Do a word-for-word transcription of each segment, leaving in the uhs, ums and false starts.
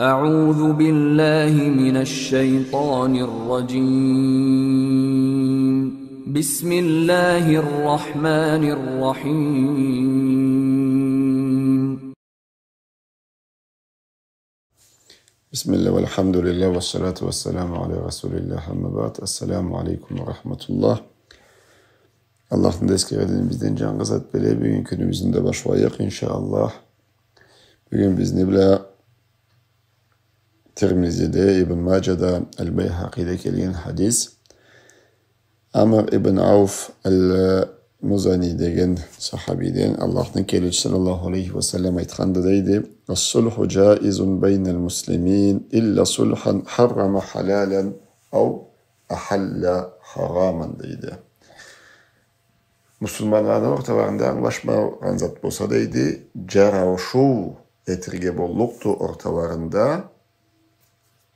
أعوذ بالله من الشيطان الرجيم. بسم الله الرحمن الرحيم. بسم الله والحمد لله والصلاة والسلام على رسول الله، أما بعد. السلام عليكم ورحمة الله. Аллахны да эсгереди, бизден джангы зат бла бюгюн кюнюбюзню да башлайыкъ, иншаАллах. Бюгюн бизни бла Тирмизиде, Ибн Маджада, Аль-Байхакъиде келген хадис. Амр ибн Ауф аль-Музани деген сахабиден, Аллахны келечиси саллаллаху алейхи ва саллам айтханды дейди: «الصلح جائز بين المسلمين إلا صلحا حرم حلالا أو أحل حراما», — дейди. Муслиманланы орталарында ангылашмагъан зат болса, дейди, джарашыу этерге боллукъду орталарында,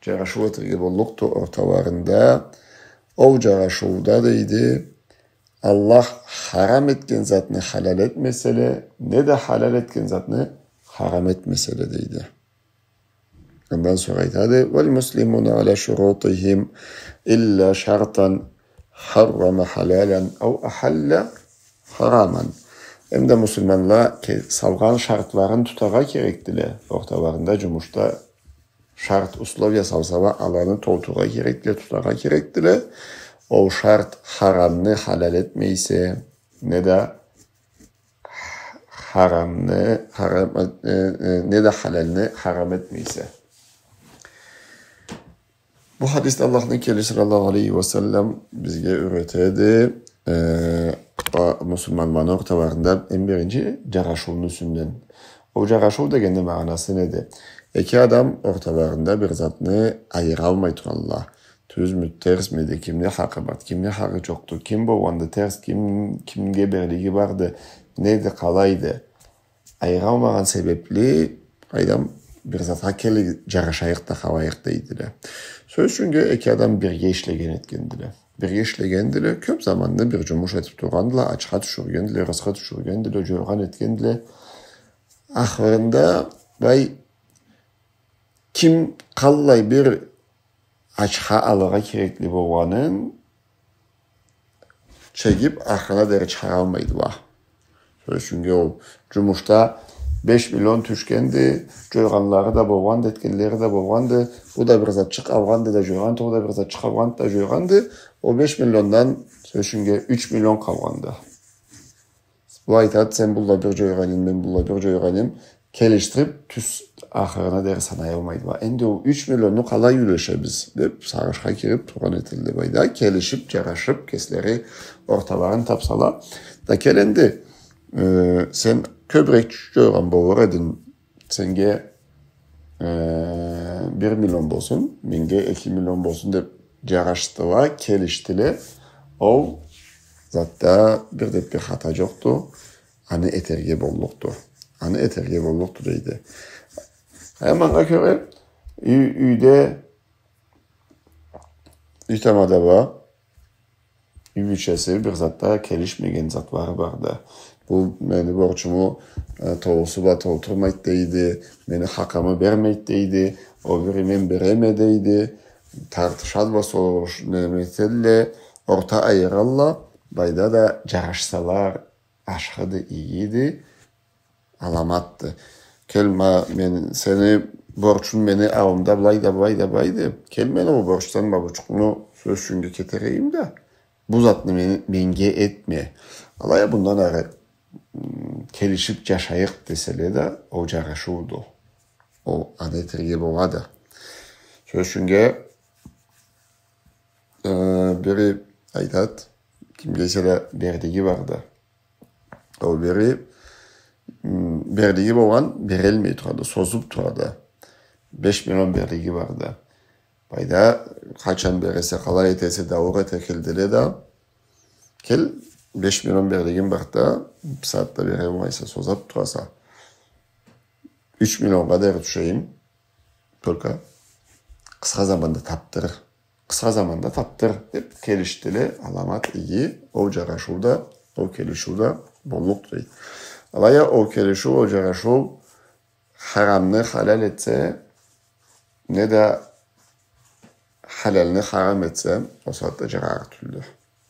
джарашыу этерге боллукъду орталарында. Ол джарашыуда, дейди, Аллах харам этген затны халал этмеселе, неда халал этген затны харам этмеселе, дейди. Андан сора айтады: «والمسلمون على شروطهم إلا شرطا حرم حلالا أو أحل حراما». Эм да муслиманла ке-, салгъан шартларын тутаргъа керекдиле. Орталарында джумушда шарт, условия салсала, аланы толтурургъа керекдиле, тутаргъа керекдиле. Ол шарт харамны халал этмей эсе, неда харамны, харам, э, э, неда халалны харам этмей эсе. Бу хадисде Аллахны келечиси саллаллаху алейхи ва саллам бизге юретеди, э, а, муслиманланы орталарында эм биринчи джарашыуну юсюнден. Ол джарашыу дегенни магъанасы неди? Эки адам орталарында бир затны айыралмай туралла. Тюзмю, терсмиди, кимни хакъы барды, кимни хакъы джокъду, ким болгъанды терс, ким, кимге берлиги барды, неди, къалайды. Айыралмагъан себепли, къайдам, бир затха келлик, джарашайыкъ да къалайыкъ дейдиле. Сёз ючюннге, эки адам бирге ишлеген этгендиле. Бирге ишлегендиле, кёб заманны бир джумуш этиб тургъандыла, ачха тюшюргендиле, рысхы тюшюргендиле, джойгъан этгендиле. Ахырында, бай, ким къаллай бир ачха алыргъа керекли болгъанын чегиб, ахырына дери чыгъаралмайдыла. Сёз ючюннге, ол джумушда беш миллион тюшгенди, джойгъанлары да болгъанды, этгенлери да болгъанды, бу да бир затчыкъ алгъанды да джойгъанды, ол да бир затчыкъ алгъанды да джойгъанды, ол беш миллиондан, сёз ючюннге, юч миллион къалгъанды. Бу айтады: «Сен быллай бир джойгъан эдинг, мен быллай бир джойгъан эдим». Келишдириб, тюз ахырына дери санаялмайдыла. «Энди ол юч миллионну къалай юлешебиз?» — деб, сагъышха кириб тургъан этелле. Былайда келишиб, джарашыб, кеслери орталарын табсала. Да кел энди, э, сен кёбюрек джойгъан болур эдинг, сеннге э, бир миллион болсун, меннге эки миллион болсун деб джарашдыла, келишдиле. Ол затда бир да бир хата джокъду, аны этерге боллукъду. Аны этерге боллукъду, дейди. Амма анга кёре, юй-, юйде, юй тамада бла юй бийчеси бир затда келишмеген затлары барды. Бу мени борчуму, э, толусу бла толтурмайды дейди, мени хакъымы бермейди дейди, ол бири мен береме дейди. Тартышадыла, сорушуп, неме этелле, орта айыралла, былайда да джарашсала, ашхыды, игиди. Аламатды. Кел, ма, мен, сени борчунг мени аллымда былай да, былай да, былайды. Кел, мен ол борчдан ма бучукъну сёз ючюннге кетерейим да, бу затны мен-, меннге этме. Алай а бундан ары, м, келишип джашайыкъ деселе да, ол джарашыуду. Ол аны этерге болады. Сёз ючюннге, э, бири айтат, кимге эсе да берлиги барды. Ол бири, м, берлиги болгъан, берелмей турады, созуп турады. Беш миллион берлиги барды. Былайда, къачан бересе, къалай этесе, дауур эте келдиле да, кел, беш миллион берлигим барды да, бусагъатда бере болмайса, созуп тураса, юч миллионгъа дери тюшейим, только къысха заманда тапдыр. Къысха заманда тапдыр, деп келишдиле, аламат иги, ол джарашыу да, ол келишиу да боллукъду, дейди. Алай а ол келишиу, ол джарашыу харамны халал этсе, не да халалны харам этсе, ол сагъатда джарарыкъ тюлдю.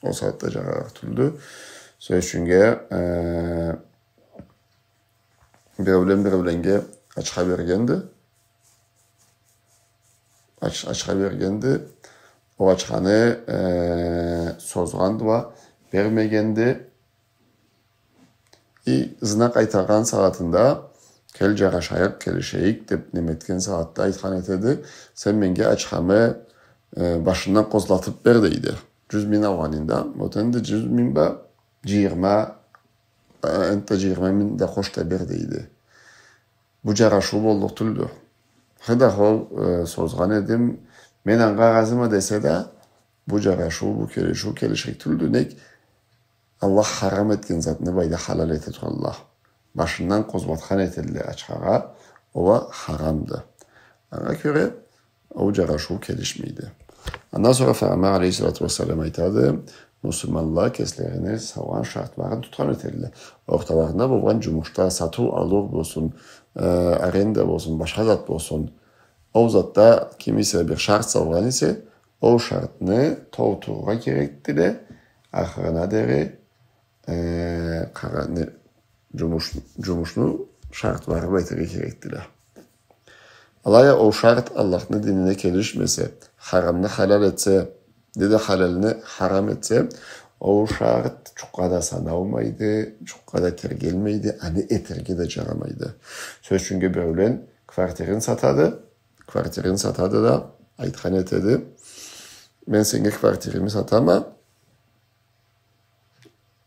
Ол сагъатда джарарыкъ тюлдю. Сёз ючюннге, э, биреулен биреуленнге ачха бергенди. Ач-, ачха бергенди. Ол ачханы, э, созгъанды уа, бермегенди. И ызына къайтаргъан сагъатында, кел, джарашайыкъ, келишейик, деб неме этген сагъатда айтхан этеди, сен меннге ачхамы, э, башындан къозлатыб бер, дейди. Джюз минг алгъанынг да, вот энди джюз минг ба, джыйырма, э, энтда джыйырма минг да къош да бер, дейди. Бу джарашыу боллукъ тюлдю. Хы да, ол, э, созгъан эдим, мен анга разыма десе да, бу джарашыу, бу келишиу келиширик тюлдю. Нек, Аллах харам этген затны былайда халал эте туралла. Башындан къозгъатхан этелле ачхагъа, ол а харамды. Анга кёре, ол джарашыу келишмейди. Андан сора Файгъамбар алейхиссалату уассалам айтады, муслиманла кеслерини салгъан шартларын тутхан этелле. Орталарында болгъан джумушда сатыу-алыу болсун, э, аренда болсун, башха зат болсун. Ол затда ким эсе бир шарт салгъан эсе, ол шартны толтурургъа керекдиле, ахырына дери, э, къара-, не, джумуш-, джумушну шартлары бла этерге керекдиле. Алай а ол шарт Аллахны динине келишмесе, харамны халал этсе, не да халалны харам этсе, ол шарт джукъгъа да саналмайды, джукъгъа да тергелмейди, аны этерге да джарамайды. Сёз ючюннге, биреулен квартирин сатады, квартирин сатады да, айтхан этеди, мен сеннге квартирими сатама,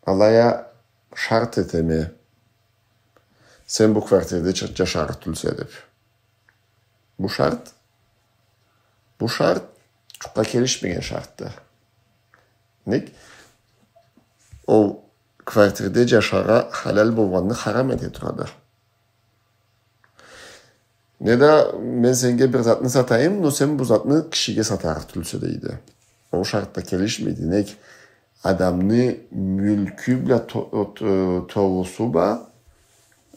алай а шарт этеме, сен бу квартирде джа-, джашарыкъ тюлсе, деб. Бу шарт, бу шарт джукъгъа келишмеген шартды. Нек? Ол квартирде джашаргъа халал болгъанны харам эте турады. Не да мен сеннге бир затны сатайым, но сен бу затны кишиге сатарыкъ тюлсе, дейди. Ол шарт да келишмейди. Нек, адамны мюлкю бла то-, от-, э, толусу бла,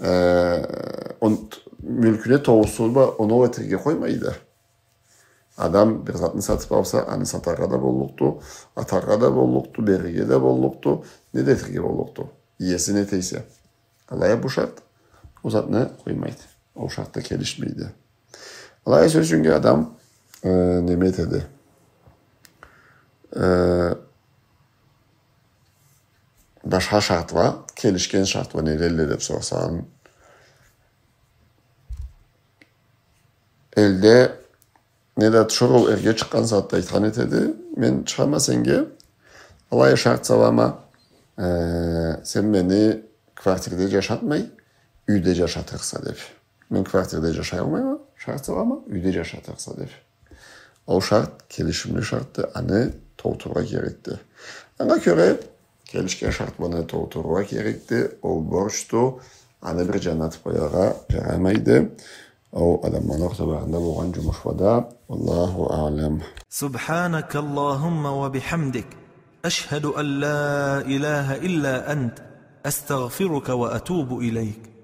э, он-, мюлкюне толусу бла оноу этерге къоймайды. Адам бир затны сатыб алса, аны сатаргъа да боллукъду, атаргъа да боллукъду, берирге да боллукъду, не да этерге боллукъду. Иеси не дейсе. Алай а бу шарт ол затны къоймайды. Ол шарт да келишмейди. Алай а, сёз ючюннге, адам, э, неме этеди. Э, башха шартла, келишген шартла нелелле деб сорсанг, элде не да тиширыу эрге чыкъгъан сагъатда айтхан этеди, мен чыгъама сеннге, алай а шарт салама, э, сен мени квартирде джашатмай, юйде джашатырыкъса, деб. Мен квартирде джашай алмайма, шарт салама, юйде джашатырыкъса, деб. Ол шарт келишимли шартды, аны толтурургъа керекди. Анга кёре, келишген шартланы толтурургъа керекди, ол борчду, аны бир джаннат къояргъа джарамайды. Ол адамланы орталарында болгъан джумушла да. والله أعلم. سبحانك اللهم وبحمدك، أشهد أن لا إله إلا أنت، أستغفرك وأتوب إليك.